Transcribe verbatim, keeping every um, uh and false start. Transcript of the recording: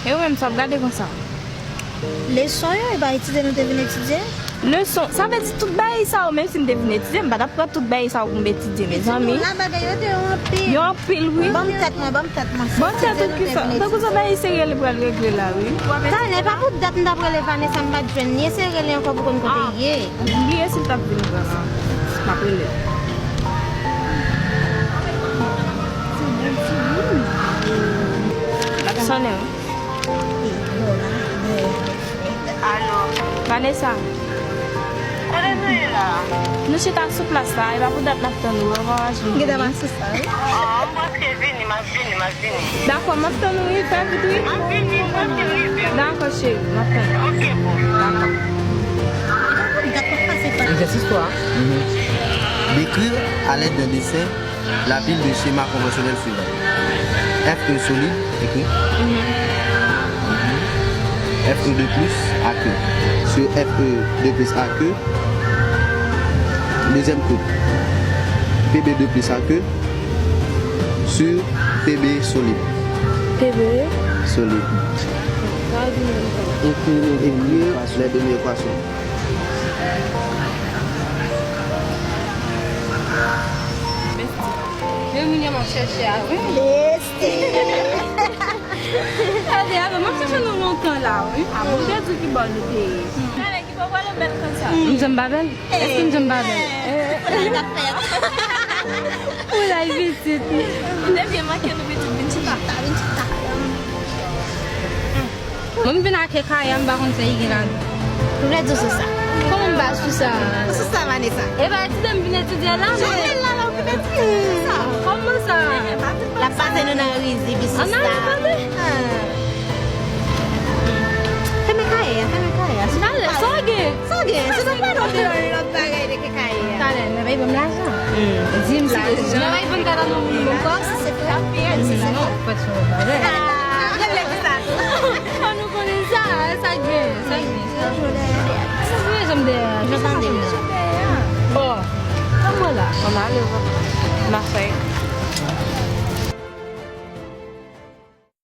E ou menm, sa w ap gade konsa? Leson yo, e pa etidye nou te vin etidye? Leson, sa vle di tout bagay sa yo, menm si m te vin etidye, m pa t ap pran tout bagay sa yo pou m etidye, mezanmi. La bagay yo te yo anpil. Yo anpil, wi. Ban m tèt mwen, ban m tèt mwen. Ban tèt ou ki sa? Tankou sa bagay serye li pral regle la, wi. Talè, pa pou dat m t ap rele Vanessa, m pa t jwenn li. E serye li ankò pou konn kote l ye. M bliye si l t ap vin pran sa. M ap rele l. L ap sonnen, wi. Alo. Vanessa. Kote nou ye la? Nou chita sou plas la, e pa pou dat n ap tann ou, ou pa mache. M gentan pa sou sa, wi. Ah, m prèske vini, m ap vini, m ap vini. Dakò, m ap tann ou, wi, fè vit, wi. M ap vini, m prèske rive. Dakò, cheri, m ap tann ou. Ok, boo. Dakò. Exercice trois. Décrire à l'aide d'un dessin la pile de schémas conventionnels suivants. F E solide, écrit. F E deux plus à queue. Sur F E deux plus à queue, deuxième coupe. P B deux plus à queue sur P B solide. P B. Solide. Écrire les deux meilleurs poissons. Men moun yo m ap chèche a, wi. Besti. Gade, avè m ap chèche nou lontan la, wi. A bon, Jezi, ki bò nou te ye. Talè, ki bò w pral bèl konsa? M jan m pa bèl? Èske m jan m pa bèl? Sa n ap fè? Ou la, pitit. Ou te byen manke nou, pitit, vin chita. Vin chita. Mwen m vin ak Kaya, m pa konn sa ki gen ladan. Ou vle di w sou sa? Kòman m pa sou sa? Ou sou sa, Vanessa? E pa etidye m vin etidye la, non? Jounen la, la, ou vin etidye, sou sa? Kòman sa? L ap pase nou nan rizib, sou sa. An ale, tande. Ah. Fèmen kaye a, fèmen kaye a. Talè, sa w gen? Sa w gen? Se nou pa nou deyò yon lòt bagay de ke kaye a. Talè, nan bay ban m lajan. Di m si nan bay ban m kata nan moun mwen kò. Si se frè, si se non. Fò nou konnen sa, sa k gen, sa k gen. Sa k gen, janm dèyè. Nou tande m.